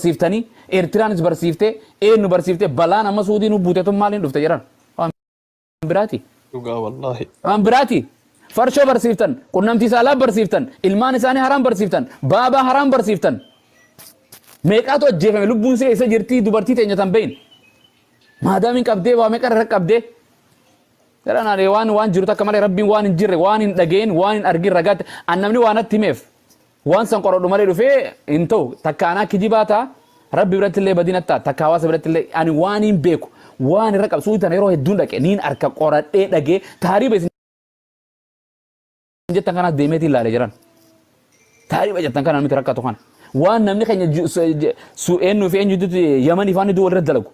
Barsiiftanii, Eertiraanis barsiiftee, eenyu barsiiftee, balaan amma Suudii nu buute tun maaliin dhufte jedhan? Waan biraati. Dhugaa wallaahi. Waan biraati. Farshoo barsiiftan, qunnamtii saalaa barsiiftan, ilmaan isaanii haraam barsiiftan, baabaa haraam barsiiftan. Meeqaatu ajjeefame? Lubbuun see eessa jirtii dubartii teenya tan beyin? Maadaamiin qabdee waa meeqa irra qabdee? Jedhan ani waan jiru takka malee, Rabbiin waan hin jirre, waan hin dhageen, waan hin argin ragaatti an namni waan natti himeef waan san qoradhu malee dhufee hin ta'u. Takka anaa kijibaa ta'a, Rabbi biratti illee badii natti ta'a, takka hawaasa biratti illee. Ani waan hin beeku, waan irra qabsu tana yeroo hedduun dhaqe niin arka, qoradhee dhagee taariiba isin jettan kanaas deemeetiin ilaale jiran. Taariiba jettan kana namni rakkatu kana. Waan namni keenya eenyuu fi eenyutu Yamanii fi waan iddoo walirra dalagu.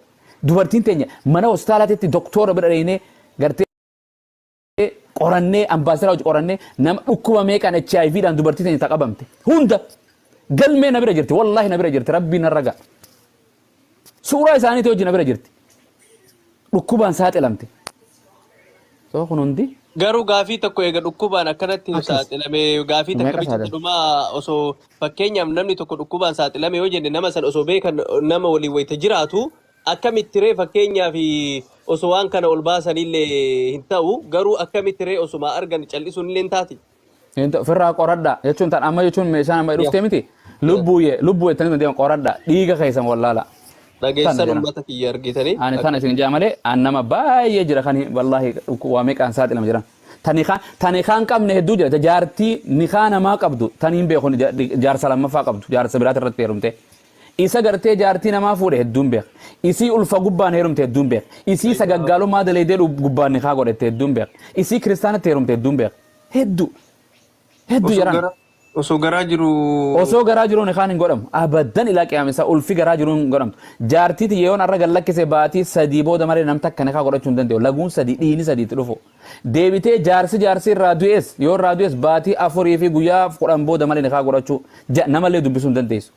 Dubartiin teenya mana hospitaalaatitti doktora bira dhaqnee gartee qorannee, ambaasadaa hojii qorannee, nama dhukkuba meeqaan HIV dhaan dubartii teenya taqabamte. Hunda galmee na bira jirti, wallaahi na bira jirti, Rabbiin narra ga'a. Suuraa isaaniitii hojii na bira jirti. Dhukkubaan saaxilamte. So kun hundi Garuu gaafii tokko, eega dhukkubaan akkanatti Akkas. saaxilame, gaafii takka Meeqa bicha saaxilame? Dhumaa osoo fakkeenyaaf namni tokko dhukkubaan saaxilame yoo jenne, nama san osoo beekan nama waliin wayita jiraatu akkamitti ree? Fakkeenyaaf osoo waan kana ol baasanillee hin ta'u, garuu akkamitti ree osuma argan cal'isuun illee hin taati? Ofirraa qoradhaa jechuun tan amma jechuun meeshaan amma dhuftee miti, lubbuuyye lubbuu jettanii deema, qoradhaa, dhiiga keessan wallaala. Dhageessan Tana jedhan. Uummata kiyya argitanii. Ani tana isin jaa malee an nama baay'ee jira kan wallaahi waa meeqaan saaxilama jiran. Tani kaan qabne hedduu jira. Jaartii nikaa namaa qabdu tani hin beeku, jaarsa lammaffaa qabdu, jaarsa biraati irratti heerumte. Isa gartee jaartii namaa fuudhe hedduun beeka. Isii ulfa gubbaan heerumte hedduun beeka. Isii sagaggaalummaa daleedee gubbaan nikaa godhatte hedduun beeka. Isii kiristaanatti heerumte hedduun beeka. Hedduu. Hedduu Osoo jedhan. Osoo garaa jiru. Osoo garaa jiruun nikaan hin godhamu. Abaddan ilaa qiyaamisa ulfi garaa jiruun hin godhamtu. Jaartii tiyya yoon arra gad lakkise, baatii 3 booda malee nam takka nikaa godhachuu hin danda'u. Laguun 3, dhiigni 3 itti dhufu. Deebitee jaarsi irraa du'es, yoo irraa du'es baatii 4 fi guyyaa 10 booda malee nikaa godhachuu namallee dubbisuu hin dandeessu.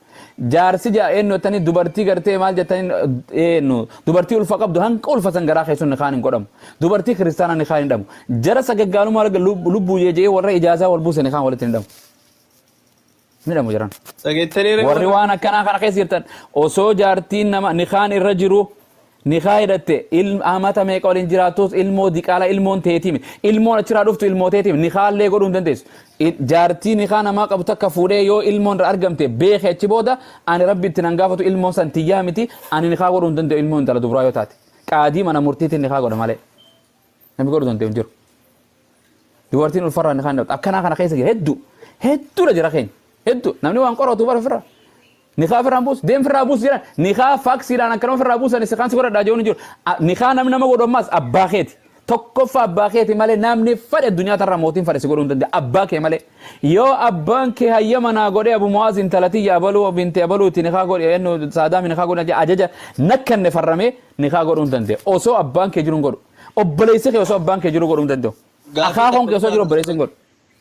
Jaarsi eenyu jettanii, dubartii gartee maal jettanii, eenyu dubartii ulfa qabdu hanga ulfa san garaa keessuun nikaan hin godhamu. Dubartii kiristaanaa nikaan hin dhamu. Jara sagaggaalummaa lubbuu jeejee warra ijaazaa wal buuse nikaan walitti hin dhamu. Ni dhamu jiran. Dhageettanii ree? Warri waan akkanaa kana keessa jirtan, osoo jaartiin nama nikaan irra jiru nikaa hidhatte, amata meeqa waliin jiraattus, ilmoo diqaala ilmoon teetiimi, ilmoon achirraa dhuftu ilmoo teetiimi, nikaallee godhuu hin dandeessu. Jaartii nikaa namaa qabu takka fuudhee yoo ilmoon irra argamte beeke, achi booda ani Rabbi itti nan gaafatu. Ilmoon san tiyyaa miti, ani nikaa godhuu hin danda'u. Ilmoon intala dubraa yoo taate qaadii mana murtiitiin nikaa godha malee namni godhuu danda'u hin jiru. Dubartiin ulfarraa nikaa hin dhabdu. Akkanaa kana keessa jira, hedduu hedduudha jira keenya, hedduu. Namni waan qoratu bara ofirraa nikaa ofirraa buusu, deem ofirraa buusu jedhan. Nikaa faaksiidhaan akkanuma ofirraa buusan si kaan si godhadhaa jedhuun hin jiru. Nikaa namni nama godhu ammaas abbaa keeti. Tokkoffaa abbaa keeti malee namni fadhe addunyaa tarraa mootiin fadhe si godhuu hin danda'u abbaa kee malee. Yoo abbaan kee hayyama naa godhee, Abu Mu'aaz intala tiyya abaluu binti abaluuti nikaa godhi, eenyu Saadaami nikaa godhi ajaja nakkanne farramee nikaa godhuu hin danda'u. Osoo abbaan kee jiru hin godhu. Obboleessi kee osoo abbaan kee jiru godhuu hin danda'u. Gaafii Akaakoon takka kee osoo jiru obboleessi hin godhu.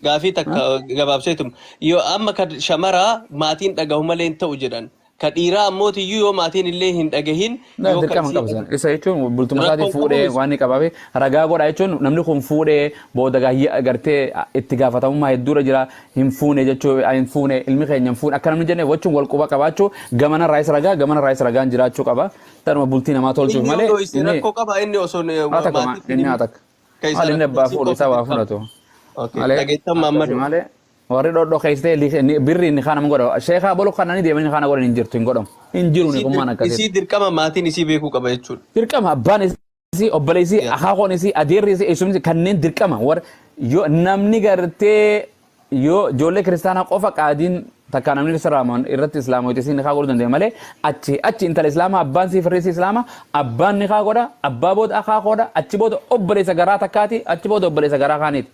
Gaafii takka gabaabseetum. Yoo amma kan shamaraa maatiin dhagahu malee hin ta'u jedhan. Ka dhiiraa ammootiyyuu yoo maatiin illee hin dhagahin Na yoo dirqama hin qabu kan san. Isa jechuun bultuma isaatii Rakkoon fuudhee qabu waan inni qabaafi ragaa godha jechuun, namni kun fuudhee booda gartee itti gaafatamummaa hedduudha jira, hin fuune jechuu, hin fuune, ilmi keenya hin fuune akka namni jenne jechuun wal quba qabaachuu, gamana raayis ragaa, gamana raayis ragaan jiraachuu qaba. Tanuma bultii namaa tolchuuf Inni malee yoo dho'ise inni rakkoo qaba, inni osoo haa takka maatiitti inni haa takka. Ka isa Maal inni abbaa rakkoo fuudhu isaa waa dirqama. fudhatu. Okay. Malee Dhageettan akkasi Maammadoo. malee warri dhodho keessee birri inni kana godha. Sheekaa bolu kanani deemanii kana godhan hin jirtu, hin godhamu. Hin jiru ni kummaan akkasitti. Isii dirqama maatiin isii beekuu qaba jechuudha. Dirqama abbaan isii, obboleessi, akaakoon isii, adeerri isii, eessumni isii kanneen dirqama warra yoo namni gartee yoo ijoollee kiristaanaa qofa qaadiin takka namni islaamaan irratti islaamoyti isii nikaa godhuu danda'e malee, achi achi intala islaamaa abbaan sii firri isii islaama, abbaan nikaa godha, abbaa booda akaakoodha, achi booda obboleessa garaa takkaati, achi booda obboleessa garaa kaaniiti.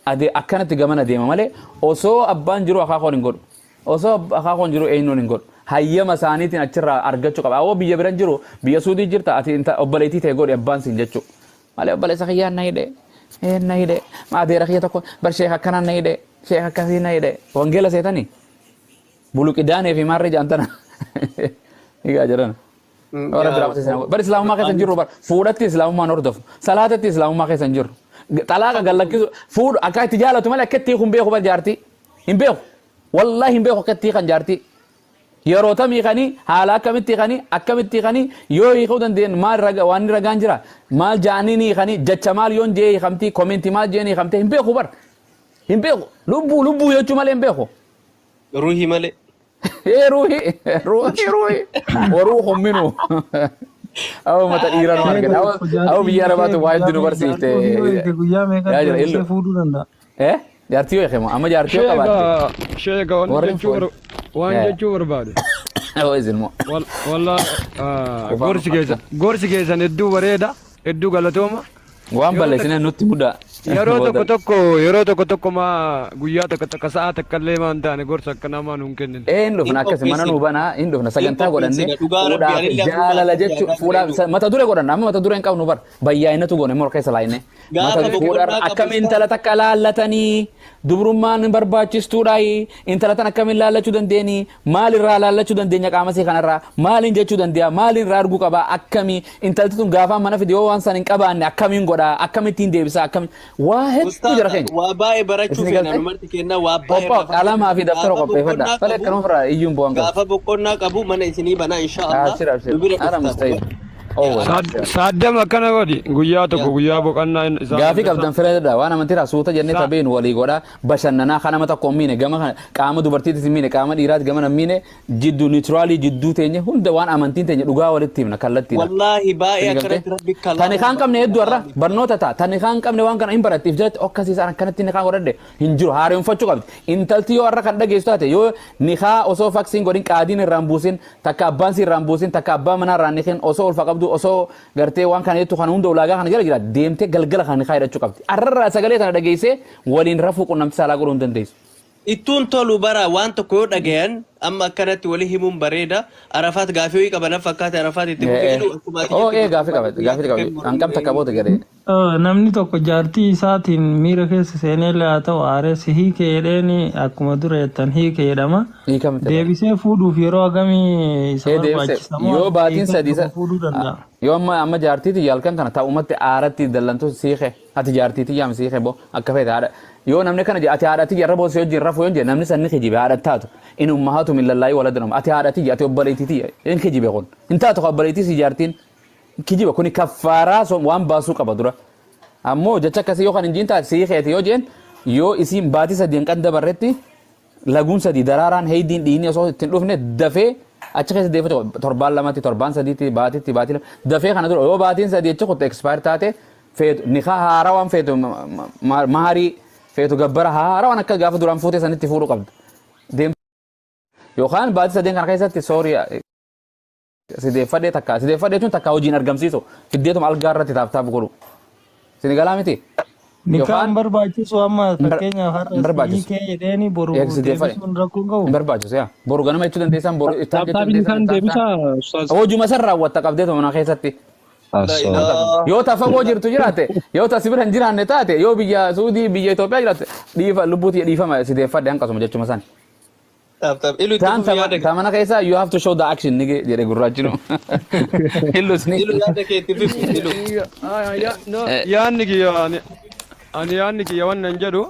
Ade akkanatti gamana deema malee osoo abbaan jiru akaakoon hin godhu, osoo akaakoon jiru eenyuun hin godhu. Hayyama isaaniitiin achirraa argachuu qaba. Awoo biyya biran jiru, biyya Suudii jirta, ati obboleettii ta'e godhi abbaan siin jechuu malee, obboleessa kiyyaan na hidhe, na hidhe, adeera kiyya tokko bar sheek akkanaan na hidhe, sheek akkasii na hidhe, wangeela seetanii buluqidaanee fi maarree jaantana egaa jedhan. Warra biraa keessa bar islaamummaa keessa hin jirru, bar fuudhatti islaamummaan hordofu, salaatatti islaamummaa keessa hin jirru. Xalaaqa gallakkisu fuudhu akka itti jaalatu malee akka itti hiiku hin beeku. Bar jaartii hin beeku, wallaahi hin beeku akka itti hiikan jaartii. Yeroo tam hiikanii, haala akkamitti hiikanii, akkamitti hiikanii, yoo hiikuu dandeenye maal raga, waan ragaan jira, maal ja'anii ni hiikanii, jecha maal yoon jee hiikamtii, comment maal jeen hiikamtee hin beeku bar. Hin beeku. Lubbuu lubbuu jechuu malee hin beeku. Ruuhii malee. Ee, ruuhi ruuhi ruuhi waruuhun minu. Awo mata dhiira nu argate. Awo biyya arabaatu waa hedduu nu barsiifte. Guyyaa meeqa Yaa jira deebisee illu. fuudhuu danda'a? Eh, jaartii yoo himu amma jaartii yoo qabaatte. Sheeka, sheeka, wanni Warri jechuu foon. waan jechuu barbaade. Awo isilmoo. Walla Qofaan gorsi keessa gorsi keessan hedduu bareeda, hedduu galatooma. Waan Yeroo balleessine nutti mudaa. Yeroo tokko tokko maa guyyaa takka takka sa'a takka illee maan taane gorsa akkanaa maa nuun kennine? Ee, hin dhufna Hin akkasi mana nuu qopheessine. banaa, hin dhufna Hin sagantaa godhanne qopheessine. Dhugaa Rabbi fuudhaaf anillee akkuma jaalala ati jechuu yaadaa fuudhaaf jiru. Mata duree godhanna. Amma mata duree hin qabnu bar, bayyaa'inatu goone immoo keessa laayine mata Gaafa fuudhaaf boqonnaa qabu akkam isaa intala takka laallatanii, dubrummaan barbaachistuudhaayi, intala tan akkamiin laallachuu dandeeni, maalirraa laallachuu dandeenya, qaama isii kanarraa maaliin jechuu dandeenya, maaliin irraa arguu qabaa, akkamii intalti tun gaafaan mana fide yoo waan san hin qabaanne akkamiin godhaa, akkamittiin deebisaa, akkami waa hedduu jira Ustaaza, keenya. waa baay'ee barachuu Isin feena galtee? numarti kenna waa baay'ee Qophaa'a irraa qalamaa fi daftara Gaafa qopheeffadha. boqonnaa Fale qabu akkanuma irraa iyyuun bu'aan qabu. Gaafa boqonnaa qabu mana isinii banaa, insha Allah. Abshir, abshir. Nu bira Ana dhuftan. mustahil. Oh, Saaddam akkana godhi, guyyaa tokko guyyaa boqonnaa isaa Gaafii qabdan filadha. Waan amantiirraa suuta jennee tapheen walii godha. Bashannanaa kan nama tokko hin miine, gama kana qaama dubartiitis hin miine, qaama dhiiraas gama hin miine, jidduu neutral jidduu teenye hunda waan amantiin teenya dhugaa walitti himna kallattiidha. Wallaahi baay'ee Isin galtee? akkanatti Rabbi Tani kaan qabne hedduu har'a barnoota ta'a. Tani kaan qabne waan kana hin barattiif jalatti akkasiisaan akkanatti ni kaan godhadhe hin jiru, haaromfachuu qabdi. Intalti yoo har'a kan dhageessu taate, yoo nikaa osoo faksiin godhin, qaadiin irraan buusin, takka abbaan si irraan buusin, takka abbaa manaa irraan nikin, osoo ulfa qabdu, osoo gartee waan kana jettu kana hunda ulaagaa kana jala jira, deemtee galgala kana nikaa hidhachuu qabdi. Arrarraa sagalee tana dhageessee waliin rafuu, qunnamti saalaa godhuu hin dandeessu. Ittuun tolu bara waan tokko yoo dhagayan amma akkanatti walii himuun bareeda. Arafaat gaafii wayii qaba naf fakkaate. Arafaat itti fufee jedhu akkuma ati Oo jette ee, gaafii qaba, gaafii qaba. Hanqam takka booda galee. Namni tokko jaartii isaatiin miira keessa seenee illee haa ta'u aaree si hiike jedheeni, akkuma dura jettan hiike jedhama. Hiikamte bara. Deebisee fuudhuuf yeroo hagamii isa Ee, deebisee barbaachisa moo yoo baatiin hiikan sadii tokko fuudhuu danda'a? Yoo amma jaartiiti halkan kana ta'umatti aaratti dallantu siike, ati jaartiiti yaam siike bo akka feete haadha, yoo namni kana jedhe ati haadha tiyya irra boosee wajjin rafuu yoo jedhe, namni san ni kijibe. Haadha taatu in ummahaatu min lallaayii waladnum, ati haadha tiyya, ati obboleettii tiyya, in kijibe. Kun hin taatu, ka obboleettii si jaartiin kijiba kuni kaffaaraa waan baasuu qaba dura. Ammoo jecha akkasii yoo kan hin jiin taate, siikeeti yoo jeen, yoo isiin baatii 3 hin dabarretti, laguun 3, daraaraan, heeydiin, dhiigni osoo ittiin dhufne dafee achi keessa deeffatu qaba. Torbaan 2tti, torbaan 3tti, baatitti, baatii 2 dafee kana dura yoo baatiin 3 achi kutte expire taate, feetu nikaa haaraa waan feetu maharii feetu, gabbara haaraa waan akka gaafa duraan fuute sanitti fuudhuu qabda. Deem yookaan baatii 3 kana keessatti sorry sideeffadhee, takka sideeffadhee jechuun takka hojiin argamsiisu fiddeetuma algaa irratti tap tap godhu. Sini galaa miti? Nikaan Yookaan barbaachisu amma fakkeenyaaf hin har'a barbaachisu. hiikee jedheeni boru Eegsi deeffadhe. deebisuun rakkoo hin qabu. Hin barbaachisu yaa. Boru ganama jechuu dandeessan, boru iftaan jechuu Tap tapiin dandeessan, isaan iftaan deebisaa, ustaaz. Hojuma san raawwatta qabdeetuma mana keessatti. La Yoo ta fagoo jirtu jiraate, yoo ta si bira hin jiraanne taate, yoo biyya Suudii, biyya Itoophiyaa jiraatte, dhiifa lubbuuti dhiifama si deeffadhe hanqasuma jechuma san. Tap tap ilu itti Taan fufi yaada ta mana keessa you have to show the action ni jedhe gurraachinu. Illus ni. Ilu, yaada kee itti fufi ilu. Yaanni kiyya ani yaanni kiyya wannan jedhu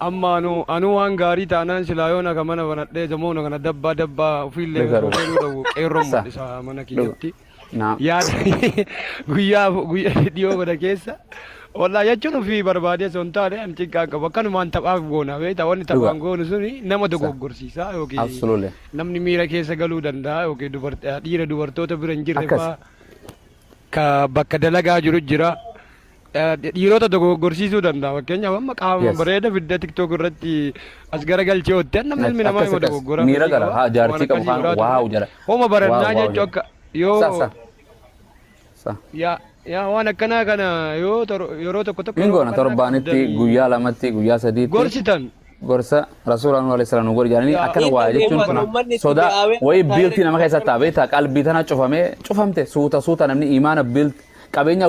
amma anu waan gaarii taanaan silaa yoon akka mana banadhee zamoona kana dabbaa dabbaa ofiillee Dhuga, osoo dhuga. seenuu dhabu qeerroon mul'isa mana kiyyatti. Yaada guyyaa guyyaa dhiyoo kana keessa wallaa jechuun ofii barbaadee osoo hin taane ani cinqaan qabu, akkanumaan taphaaf goona beektaa, wanni taphaan goonu suni nama dogoggorsiisa yookiin namni miira keessa galuu danda'a yookiin dhiira dubartoota bira hin jirre fa'aa ka bakka dalagaa jiru jira. Dhiirota dogoggorsiisuu danda'a. Fakkeenyaaf amma qaama bareeda fidda TikTok irratti as garagalchee ootte, namni ilmi namaa ima dogoggora Miira fedhii gala qaba. haa jaartii Waan qabu akkasii kaan biraatu wow ture. jedha. Homa Wow barannaa wow jechuu jedha. akka Sa yoo sa sa. Yaa waan akkanaa kana yoo yeroo tokko tokko Hin yeroo goona boqonnaa torbaanitti, qabdanii guyyaa 2tti, guyyaa 3tti gorsitan. Gorsa rasuulaan alayhi salaam nu godhi jedhanii akkana Inni waa jechuun waan kun uummanni itti sodaa mi'aawee wayii taa'ee biiltii nama keessa ta'a beektaa, qalbii tana cufamee cufamte suuta suuta namni imaana biilt qabeenya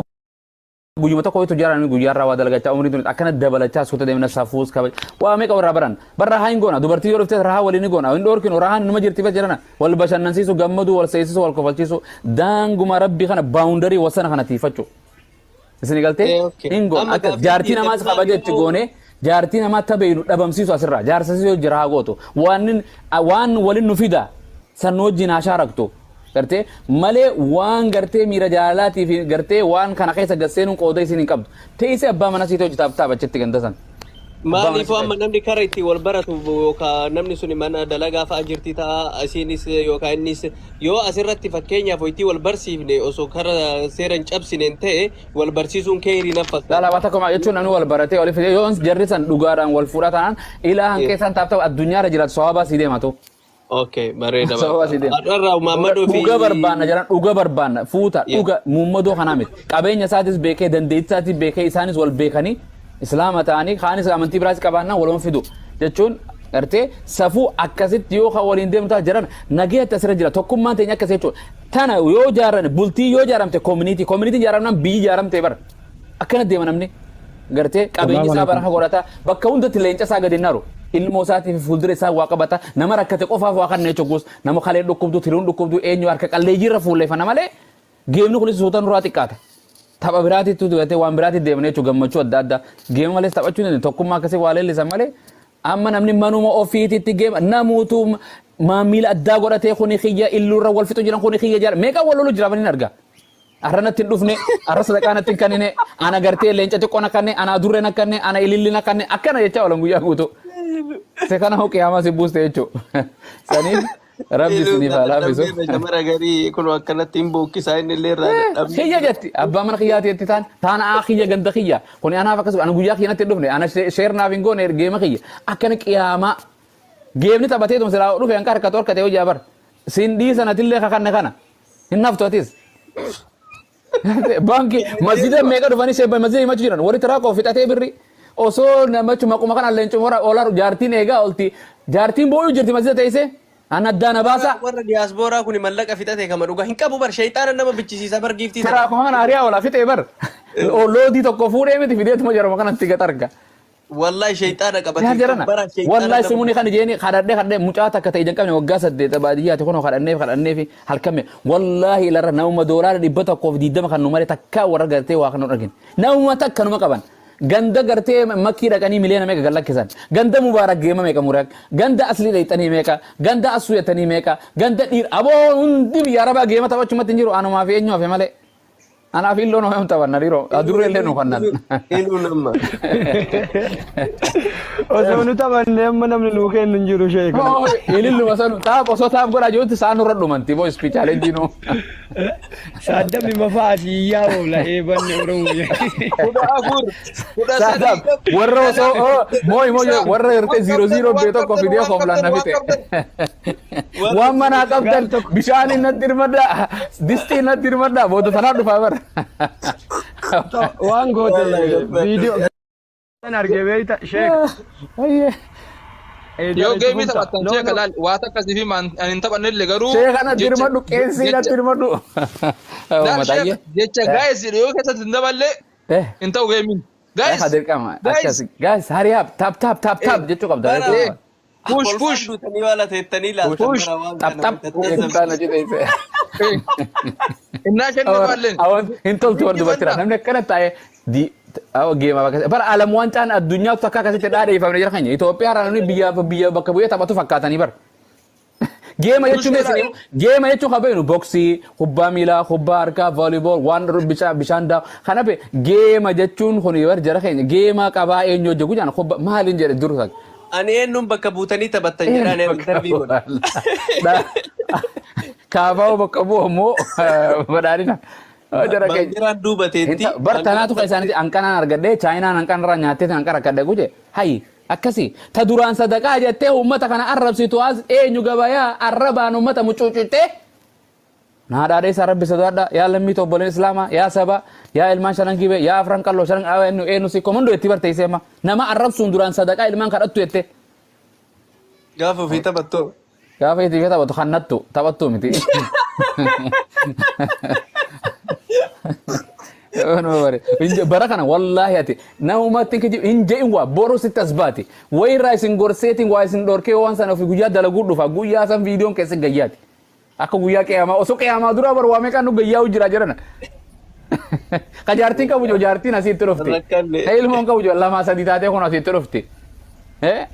guyyuma tokko wayitu jara namni guyyaarraa waa dalagachaa umrii tuni akkana dabalachaa suuta deemna, safuus kabaja waa meeqa warraa baran bar rahaa hin goona. Dubartii yoo dhufte rahaa waliin ni goona, hin dhoorkinu, rahaan numa jirti bar jedhana, wal bashannansiisu, gammaduu, wal seesisu, wal kofalchiisu, daanguma rabbii kana boundary wasana kana tiifachuu isin galtee hin goona. Amma Akka gaaffii jaartii namaas namni kabaja itti yoo goone, jaartii namaa tabeeynu dhabamsiisu asirraa jaarsasiisuu jira haa gootu waan waan waliin nu fida. San nu wajjin haa shaaraktu. Gartee malee waan gartee miira jaalalaatii fi gartee waan kana keessa gad seenuun qooda isiin hin qabdu. Teessee abbaa mana siitee hojjetaaf ta'a achitti ganda san. Abbaa mana Maaliifuu siitee. amma namni kara ittiin wal baratu yookaan namni sun mana dalagaa fa'a jirti ta'a, isiinis yookaan innis yoo asirratti fakkeenyaaf waytii wal barsiifne osoo kara seera hin cabsineen ta'e wal barsiisuun keerii na fakkaata. Laala waan tokko jechuun namni wal baratee waliif yoo jarri san dhugaadhaan wal fuudhaa taanaan ilaa hanqeessaan taaf ta'u addunyaarra jiraatu sababaa sii deematu. Okay, bareeda. Sababa sii deema. Har'arraa Muhammadoo fi Dhuga barbaanna jedhan, dhuga barbaanna fuuta dhuga muummadoo kanaa miti. Qabeenya isaatis beekee, dandeettii isaatis beekee, isaanis wal beekanii islaama ta'anii kaanis amantii biraas qabaannaan waluma fidu jechuun gartee safuu akkasitti yoo kan waliin deemtu taate jedhan nageetti asirra jira, tokkummaan teenya akkas jechuudha. Tana yoo jaaran bultii yoo jaaramte community community jaaramnaan biyyi jaaramte bara akkana deema namni gartee qabeenyi isaa baraka godhata, bakka hundatti leenca isaa gadi naru, ilmoo isaatiif fuuldura isaa waa qabata, nama rakkate qofaaf waa kan jechuun nama kaleen dhukkubdu, tiruun dhukkubdu, eenyu harka qalleeyyiirra fuulleeffana malee geemni kunis suuta nurraa xiqqaata. Tapha biraatitti gartee waan biraatti deemne jechuun gammachuu adda addaa geema malees taphachuu hin tokkummaa akkasii waa leellisan malee amma namni manuma ofiititti geema namuutu maamila addaa godhatee kuni kiyya illuurra wal fixu jiran kuni kiyya jala meeqa wal lolu jira hin arga. Arra natti hin dhufne, arra sadaqaa natti hin kennine, ana gartee leenca xiqqoo na kanne, ana adurree na kanne, ana ililli na kanne, akkana jechaa oolan guyyaa guutuu. Se kana hoo qiyaamaa si buuste jechuudha. Saniif Rabbi isiniif haa laaffisu. Shamara garii kun akkanatti hin bookkisaa, inni illee irraa dadhabne. Kiyya jetti abbaa mana kiyyaati jetti taan taan aa kiyya ganda kiyya kuni anaaf akkas ana guyyaa kiyya natti hin dhufne, ana share naaf hin goone geema kiyya akkana qiyaamaa geemni taphatee tuma silaa dhufe hanqa harkatu harkate hojii bar siin dhiisan atillee kakanne kana hin naftu atis. Baankii masjida meeqa dhufanii sheebba masjida himachuu jiran warri tiraa fixatee birri osoo namachu maquma kana leencuma warra oolar jaartiin eegaa olti, jaartiin boo'uu jirti masjida teessee an addaan baasa. Warra diyaaspooraa kun mallaqa fixate kama dhugaa hin qabu bar, shayxaana nama bichisiisa bar giiftii sana. Tiraa kuma kana ariyaa oola fixee bar loodii tokko fuudhee miti fideetuma jaruma kanatti gad arga. Wallahi shayxaana Yaa qabate jarana bara shayxaana wallahi nama sumuni kan jeeni kadhadhee kadhadhee mucaa takka ta'e ijaan qabne waggaa 8 baadiyyaati kunoo kadhanneef kadhanneef halkan wallahi ilarra namuma $120 kan nu malee takkaa warra gartee waa kan nu dhagin namuma takka numa qaban ganda gartee makkii dhaqanii miliyoona meeqa gad lakkisan, ganda mubaarak geema meeqa muraak, ganda aslii dhayxanii meeqa, ganda asuu jettanii meeqa, ganda dhiir aboo hundi biyya arabaa geema taphachumatti hin jiru, anumaa fi eenyu hafe malee anaaf illoon hoyam taphanna dhiiroo adurree illee nu kannan. Iluu nama. Osoo nu taphanne amma namni nuu kennu hin jiru sheeka. Ililluma sanu taap osoo taap godhaa jirutti isaan nurra dhumanti boo ispii nu. Saaddamni mafaa asii iyyaa oola eebanni Oromoo. 14, Saadam 13. Warra osoo mooyi mooyi warra gartee 0 0 bee tokko fidee homlaan na fixe. Waan manaa qabdan bishaan natti hirmadhaa, distii natti hirmadhaa, booda sanaa dhufaa bara. Waan goote viidiyoo kan arge beeyta sheek. Yoo geemii taphattan sheeka laal waa takka siif hima, ani hin taphannellee garuu Sheeka natti hirmadhu, qeensii natti hirmadhu. Laal sheeka, jecha guys yoo keessatti hin daballee hin ta'u geemiin. Guys. Dirqama. Guys. Akkas guys, hurry up, tap tap tap tap jechuu qabda. Push push. Duutanii waan lateettanii ilaaltan Push. bara waan Tap kana tap jettaan achi teessee. Innaa shannafaalleen. Awwan hin toltu warri dubartiidha. Namni akkana taa'ee di geema bakka bara alam waancaan addunyaa takka akkasitti dhaadheeffamne jira keenya. Itoophiyaa irraa namni biyya biyya bakka bu'ee taphatu fakkaatanii bara. Geema jechuun beeksanii geema jechuun kan beeknu boksii, kubbaa miilaa, kubbaa harkaa, volleyball, waan bishaan bishaan daa. Kana be geema jechuun kun bar jara keenya geema qabaa eenyu hojjetu jaan kubbaa maaliin jedhe dur takka. Ani eenyuun bakka buutanii taphattan jedhaan interview godha. Kaafaa bakka bu'u ammoo badhaadhina. Jara keenya. Baandiraan duubateetti. Bar tanaatu kan isaaniiti hanqanaan argadhee chaayinaan hanqanarraa nyaattee hanqan rakkadhe guje hayi akkasi ta duraan sadaqaa jettee uummata kana arrabsitu as eenyu gabayaa arrabaan uummata mucuucuttee naadhaadhee isaa Rabbi sodaadha, yaa lammii obboleen islaamaa, yaa saba, yaa ilmaan shanan gibee, yaa afran qalloo shanan eenyu eenyu si komandoo itti barteessee amma nama arrabsuun duraan sadaqaa ilmaan kadhattu jette. Gaafa ofii taphattoo. Gaafa itti taphatu kannattu taphattu miti. Bara kana wallaahi ati namumatti hin je'in waa boru sitti as baati. Wayirraa isin gorseetiin waa isin dhorkee waan sana ofii guyyaa dalaguu dhufa, guyyaa san viidiyoon keessa gayyaati. Akka guyyaa qiyaamaa osoo qiyaamaa duraa bar waa meeqaan nu gayyaa'u jira jedhana. Ka jaartiin qabu jiru jaartiin asitti dhufti. Rakkanne. Ka ilmoon qabu jiru lamaa sadii taatee kun asitti dhufti.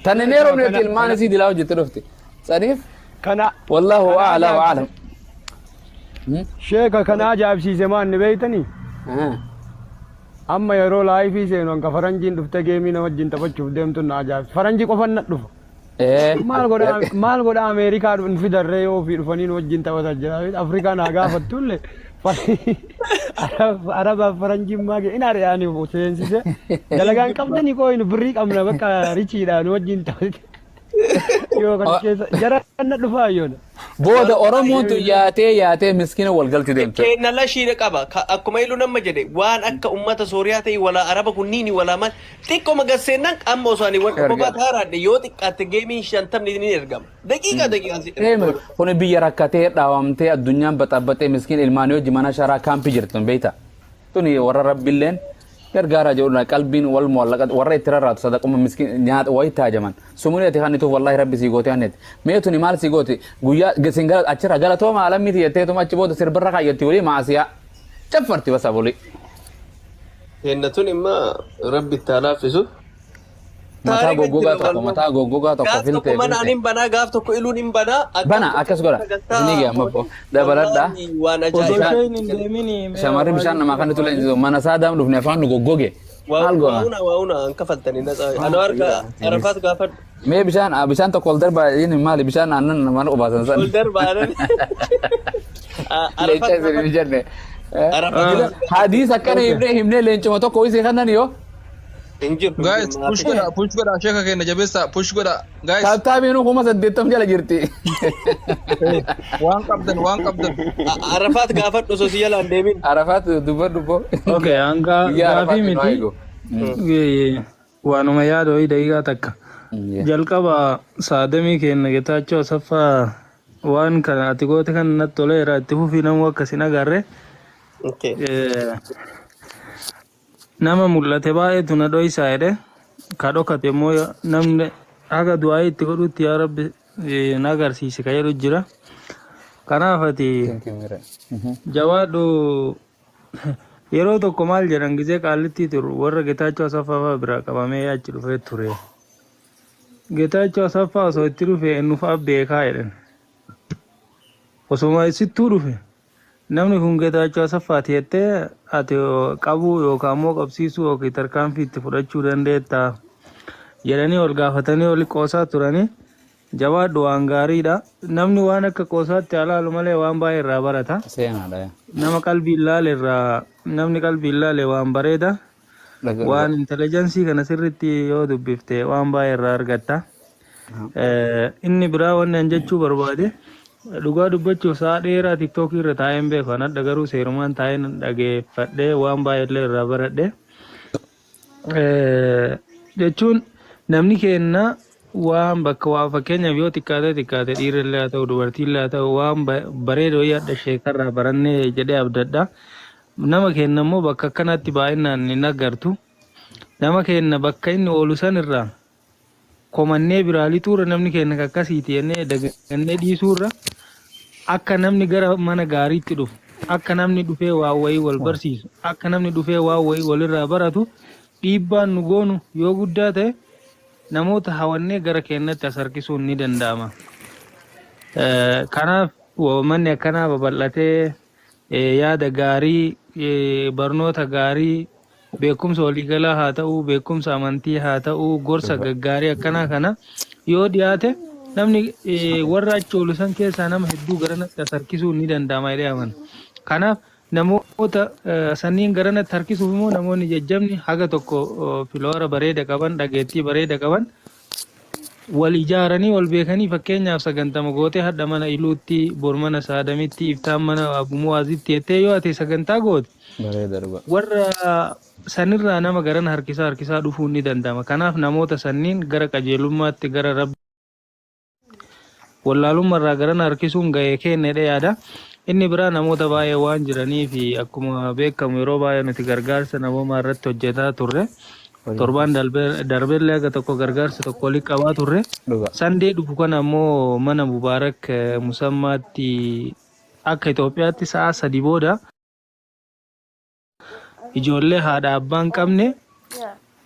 Tan inni yeroo ilmaan isii dilaa hojjetti dhufti. Saniif Kana Wallaahu kana a'laa wa a'lam. ajaa'ibsiise. Sheeka kana ajaa'ibsiise maan ni beeytanii? Amma yeroo live seenu hanka faranjiin dhuftee game na wajjin taphachuuf deemtu na ajaa'ibsiise. Faranjii qofan na dhufa. Maal godha, maal godha, Ameerikaa dhufan fidarree yoo ofii dhufanii nu wajjin taphatan jira. Afrikaa naa gaafattullee Arabaaf faranjiin maa in ari'anii seensise. Dalagaan qabdanii koo nu birrii qabna, bakka richiidha nu wajjin taphate. Yoo kana keessa jara na dhufaa yoona. Booda Oromoon tun yaatee yaatee miskiina wal galchu deemte. Kenna lashiidha qaba. Akkuma ilu nama jedhe, waan akka ummata Sooriyaa ta'e walaa Araba kunniini walaa maal xiqqoo magarseennan amma osoo ani wal kophaa taaraadhe yoo xiqqaatte gameiin 50 ni ergama. Daqiiqaa daqiiqaan si Deema kun biyya rakkatee dhaawamtee, addunyaan baxabaxee, miskiin ilmaanii hojii mana sharaa kaampii jirtu beeyta. Tuni warra rabbiilleen gargaaraa jedhudha, qalbiin wal muwallaqa warra itti rarraatu sadaquma miskiin nyaata wayii taajaman. Sumuni ati kannituuf wallahi rabbi sii goote hanneeti. Mee tuni maal sii gooti guyyaa sin gara achirra galatooma alammiiti jetteetuma achi booda sirbirra kaayyatti walii maasiyaa. Caffarti basa bulii. Kenna tun imma rabbi itti haa laaffisu. Mataa Taariika goggogaa jira tokko walma. mataa goggogaa tokko Gaaf tokko filtee mana filtee. ani hin banaa, gaaf tokko iluun hin banaa. Akkam Bana akkas godha. Sagantaa Isinii gee amma dabaladhaa. wallaahi waan Osoo ajaa'ibaa. isheen hin deemini mee Shamarri waa bishaan namaa jechuu kan tole barbaade. mana saadaam dhufne afaan nu goggoge. Maal goona? Waa'una waa'una an kafaltanii natsaa. Ana harka Arafaat gaafadhu. Mee bishaan bishaan tokko ol darbaa inni maali, bishaan aannan mana qubaasan san. Ol darbaanan. Leenca Arafaat isin hin gaafadhu. jenne. Arafaat. Hadiis akkana himnee himnee leencuma tokko isii kanan yoo. Hin jiru. Guys, push godha, push godha, sheeka keenya jabeessaa, push godha. Guys, Taaptaabiin 80,000 jala jirti. waan qabdan, waan qabdan. Arafaat gaafadhu osoo si jalaan deemin. Arafaat dubbadhu bo. Okay, hanga Guyyaa gaafii Arafaat nu miti. eegu. Waanuma yaada wayii daqiiqaa takka. Jalqaba saadamii keenya Getaachoo Asaffaa, waan kana ati goote kan natti toleera, itti fufii, namuu akkasin agarre. Nama mul'ate baay'eetu na dhoysaa jedhe, ka dhokate immoo namni haga du'aa itti godhutti yaa rabbi na agarsiise ka jedhu jira. Kanaaf ati jawaadhu. Yeroo tokko maal jedhan, gizee qaallittii turu warra Getaachoo Asaffaa fa'aa biraa qabamee achi dhufee ture. Getaachoo Asaffaa osoo itti dhufe eenyu fa'aa beekaa jedhan. Osoma sittuu dhufe namni kun Getaachoo Asaffaati jettee ati qabuu yookaan immoo qabsiisuu yookiin tarkaanfii itti fudhachuu dandeettaa jedhanii ol gaafatanii oli qoosaa turanii. Jabaadhu, waan gaariidha. Namni waan akka qoosaatti alaalu malee waan baay'ee irraa barata. Seenaadha. Nama qalbii ilaale irraa, namni qalbii ilaale waan bareeda. Waan intelligence kana sirriitti yoo dubbifte waan baay'ee irraa argatta. Inni biraa wanni an jechuu barbaade, dhugaa dubbachuuf sa'a dheeraa TikTokii irra taa'ee hin beeku. An hadha garuu seerumaan taa'ee dhageeffadhee waan baay'ee illee irraa baradhe. Jechuun namni keenya waan bakka waa fakkeenyaaf yoo xiqqaate xiqqaate dhiirri illee haa ta'u, dubartii illee haa ta'u, waan bareedoo yaadda sheekarraa barannee jedhee abdadha. Nama keenya immoo bakka akkanaatti baay'inaan hin agartu. Nama keenya bakka inni oolu san irraa komannee biraa lixuurra, namni keenya akkasiiti jennee dagannee dhiisuurra, akka namni gara mana gaariitti dhufu, akka namni dhufee waa wayii wal barsiisu, akka namni dhufee waa wayii walirraa baratu dhiibbaan nu goonu yoo guddaa ta'e, namoota hawannee gara keenyatti as harkisuun ni danda'ama. Kanaaf manni akkanaa babal'atee yaada gaarii, barnoota gaarii, beekumsa waliigalaa haa ta'u, beekumsa amantii haa ta'u, gorsa gaggaarii akkanaa kana yoo dhiyaate, namni warra achi oolu san keessaa nama hedduu garanatti as harkisuun ni danda'ama jedhee amana. Kanaaf namoota sanniin garanatti harkisuuf immoo namoonni jajjabni haga tokko follower bareeda qaban, dhageettii bareeda qaban, wal ijaaranii wal beekanii, fakkeenyaaf sagantama gootee hadha mana iluutti, bor mana saadamitti, iftaan mana Abu Muwaazitti jettee yoo ati sagantaa goote, Bareeda dhugaa. warra sanirraa nama garana harkisaa harkisaa dhufuun ni danda'ama. Kanaaf namoota sanniin gara qajeelummaatti, gara rabbi wallaalummaarraa garana harkisuun gahee keenya jedhee yaada. Inni biraa namoota baay'ee waan jiranii fi akkuma beekamu yeroo baay'ee nuti gargaarsa namoomaa irratti hojjetaa turre. Torbaan darbeellee aga tokko gargaarsa tokko walitti qabaa turre. Dhugaa. Sunday dhufu kana immoo mana Mubaarak Musammaatti akka Itoophiyaatti sa'a 3 booda ijoollee haadha abbaa hin qabne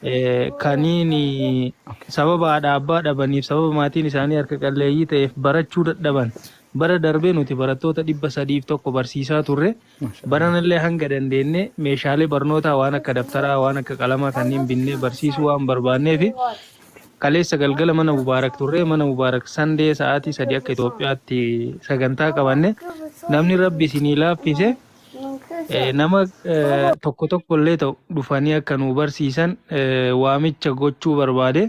Kaniin sababa haadha abbaa dhabaniif, sababa maatiin isaanii harka qalleeyyii ta'eef barachuu dadhaban. Bara darbee nuti barattoota 301 barsiisaa turre. Baranallee hanga dandeenye meeshaalee barnootaa waan akka daftaraa, waan akka qalamaa kanneen binnee barsiisuu waan barbaanneef, kaleessa galgala mana Mubaarak turre. Mana Mubaarak Sandee sa'aatii 3 akka Itoophiyaatti sagantaa qabanne. Namni Rabbi isinii laaffise nama tokko tokko illee ta'u dhufanii akka nu barsiisan waamicha gochuu barbaade.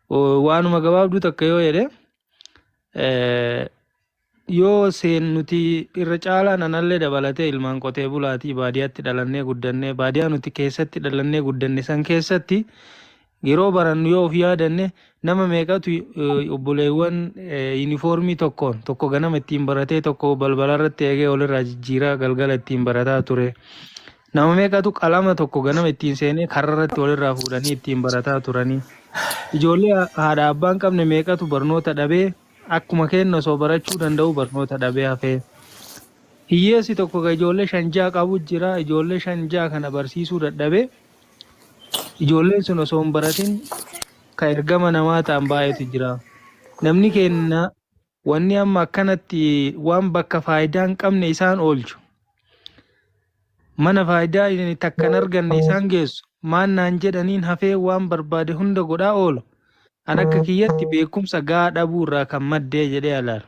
Waanuma gabaabduu takka yoo jedhe, yoo seen nuti irra caalaa anallee dabalatee ilmaan qotee bulaatii, baadiyyaatti dhalannee guddannee, baadiyyaa nuti keessatti dhalannee guddanne san keessatti yeroo barannu yoo of yaadanne, nama meeqatu obboleewwan yuunifoormii tokkoon tokko ganama ittiin baratee, tokko balbala irratti eegee walirraa jijjiiraa galgala ittiin barataa ture? Nama meeqatu qalama tokko ganama ittiin seenee karra irratti walirraa fuudhanii ittiin barataa turanii? Ijoollee haadha abbaan qabne meeqatu barnoota dhabee, akkuma keenya osoo barachuu danda'u barnoota dhabee hafee? Hiyyeessi tokko ka ijoollee shan ja'a qabu jira. Ijoollee shan ja'a kana barsiisuu dadhabee, ijoolleen sun osoo hin baratin ka ergama namaa ta'an baay'eetu jira. Namni keenya wanni amma akkanatti waan bakka faayidaa hin qabne isaan oolchu, mana faayidaa inni takka hin arganne isaan geessu, maan naan jedhaniin hafee waan barbaade hunda godhaa oolu, an akka kiyyatti beekumsa gahaa dhabuu irraa kan maddee jedhee alaala.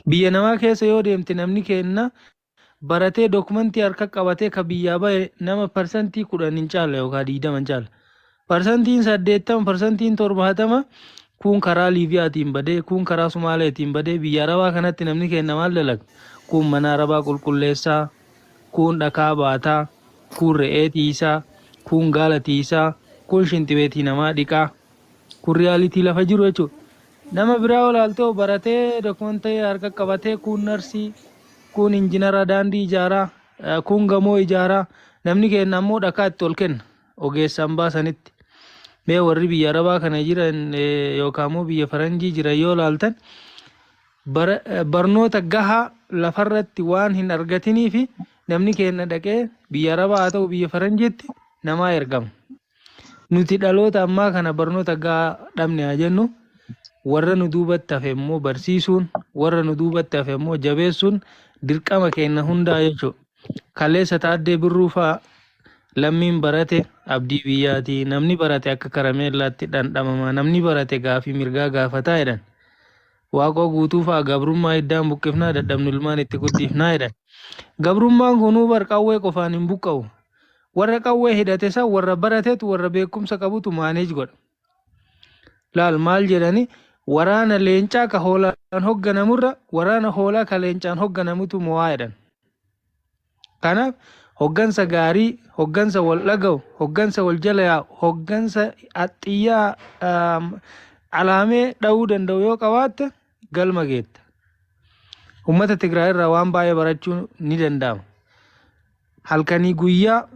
Biyya namaa keessa yoo deemte, namni keenya baratee dokumentii harka qabatee ka biyyaa bahe nama 10% hin caala yookaan 20 hin caala. 80%, 70% kun karaa Liibiyaatiin badee, kun karaa Sumaaleetiin badee. Biyya Arabaa kanatti namni keenya maal dalaga? Kun mana Arabaa qulqulleessaa, kun dhakaa baataa, kun re'ee tiisaa, kun gaala tiisaa, kun shintibeetii namaa dhiqaa. Kun reality lafa jiru jechuudha. Nama biraa olaaltoo baratee dokumentii harka qabatee, kun narsii, kun injinara daandii ijaaraa, kun gamoo ijaaraa, namni keenya ammoo dhakaa itti ol kenna ogeessaan baasanitti. Mee warri biyya Arabaa kana jiran yookaan immoo biyya faranjii jiran yoo ilaaltan, barnoota gahaa lafarratti waan hin argatinii fi namni keenya dhaqee biyya Arabaa haa ta'u biyya faranjiitti namaa ergama. Nuti dhaloota ammaa kana barnoota gahaa dhabne haa jennu, warra nu duubatti hafe immoo barsiisuun, warra nu duubatti hafe immoo jabeessuun dirqama keenya hundaa jechuudha. Kaleessa Taaddee Birruu fa'aa lammiin barate abdii biyyaati. Namni barate akka karameellaatti dhandhamama. Namni barate gaafii mirgaa gaafataa jedhan. Waaqoo Guutuu fa'aa gabrummaa hiddaan buqqifnaa, dadhabnu ilmaan itti guddifnaa jedhan. Gabrummaan kunuu bar qawwee qofaan hin buqqa'u. Warra qawwee hidhate san warra baratetu, warra beekumsa qabutu manage godha. Laal, maal jedhani, waraana leencaa ka hoolaan hogganamurra waraana hoolaa ka leencaan hogganamutu mo'aa jedhan. Kanaaf hoggansa gaarii, hoggansa wal dhaga'u, hoggansa wal jala yaa'u, hoggansa xiyyaa alaamee dha'uu danda'u yoo qabaatte galma geetta. Uummata Tigraay irraa waan baay'ee barachuun ni danda'ama. Halkanii guyyaa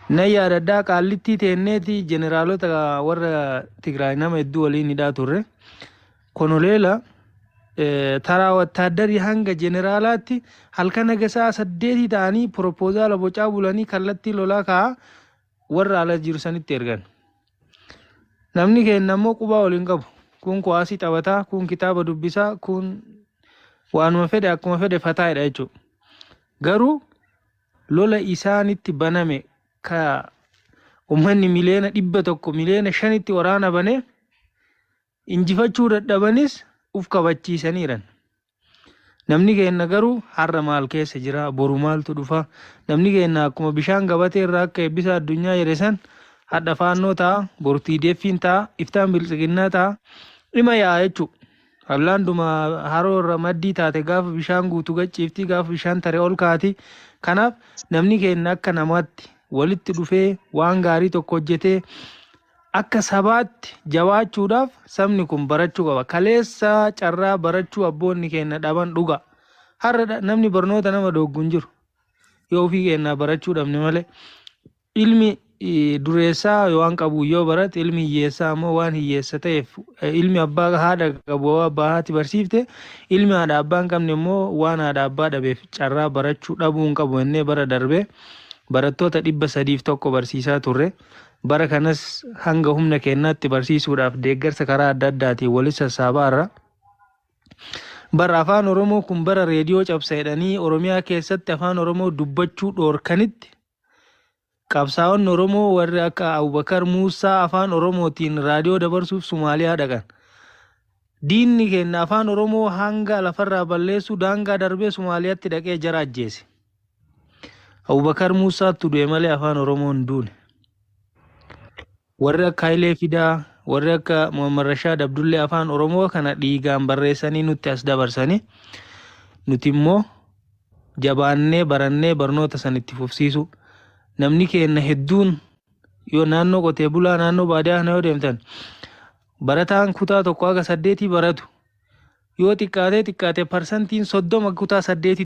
na yaadadhaa, Qaallittii teenneeti jeneraalota warra Tigraay nama hedduu waliin hidhaa turre. Konoleela taraa wattaaddarii hanga jeneraalaatti halkan haga sa'a 8 ta'anii proposal bocaa bulanii kallattii lolaa kaa'aa warra ala jiru sanitti ergan. Namni keenya immoo qubaa waliin qabu. Kun kuwaasii taphataa, kun kitaaba dubbisaa, kun waanuma fedhe akkuma fedhe fataa'edha jechuudha. Garuu lola isaanitti baname ka uummanni 100,000,000 5 miliyoonatti waraana banee injifachuu dadhabanis uf kabachiisaniiran. Namni keenya garuu har'a maal keessa jira, boru maaltu dhufa? Namni keenya akkuma bishaan gabatee irraa akka Eebbisa Addunyaa jedhe san, hadha Faannoo ta'a, boru TDF'n ta'a, iftaan Biltsiginnaa ta'a, dhima yaa'a jechuudha. Allaanduma haroo irra maddii taate gaafa bishaan guutu gacciifti, gaafa bishaan tare ol kaati. Kanaaf namni keenya akka namaatti walitti dhufee waan gaarii tokko hojjetee akka sabaatti jabaachuudhaaf sabni kun barachuu qaba. Kaleessa carraa barachuu abboonni keenya dhaban dhuga. Har'a namni barnoota nama dooggu hin jiru. Yoo ofii keenyaa barachuu dhabne malee. Ilmi dureessaa waan qabu yoo barate, ilmi hiyyeessaa ammoo waan hiyyeessa ta'eef, ilmi abbaa haadha qabu abbaa haati barsiifte, ilmi haadha abbaa hin qabne immoo waan haadha abbaa dhabeef carraa barachuu dhabuu hin qabu jennee bara darbee Barattoota 301 barsiisaa turre. Bara kanas hanga humna keenyaatti barsiisuudhaaf deeggarsa karaa adda addaatiin walitti sassaabaarra. Bara afaan Oromoo kun bara reediyoo cabsa jedhanii Oromiyaa keessatti afaan Oromoo dubbachuu dhoorkanitti, qabsaa'onni Oromoo warri akka Abubakar Muusaa afaan Oromootiin raadiyoo dabarsuuf Somaaliyaa dhaqan. Diinni keenya afaan Oromoo hanga lafarraa balleessuu daangaa darbee Somaaliyaatti dhaqee jara ajjeese. Abubakar Muusaattu du'e malee afaan Oromoo hin duune. Warri akka Hayilee Fidaa, warri akka Muhammad Rashaad Abdullee afaan Oromoo kana dhiigaan barreessanii nutti as dabarsanii, nuti immoo jabaannee barannee barnoota san itti fufsiisu. Namni keenya hedduun yoo naannoo qotee bulaa, naannoo baadiyyaa kana yoo deemtan, barataan kutaa 1 haga 8 baratu yoo xiqqaatee xiqqaate 30% kutaa 8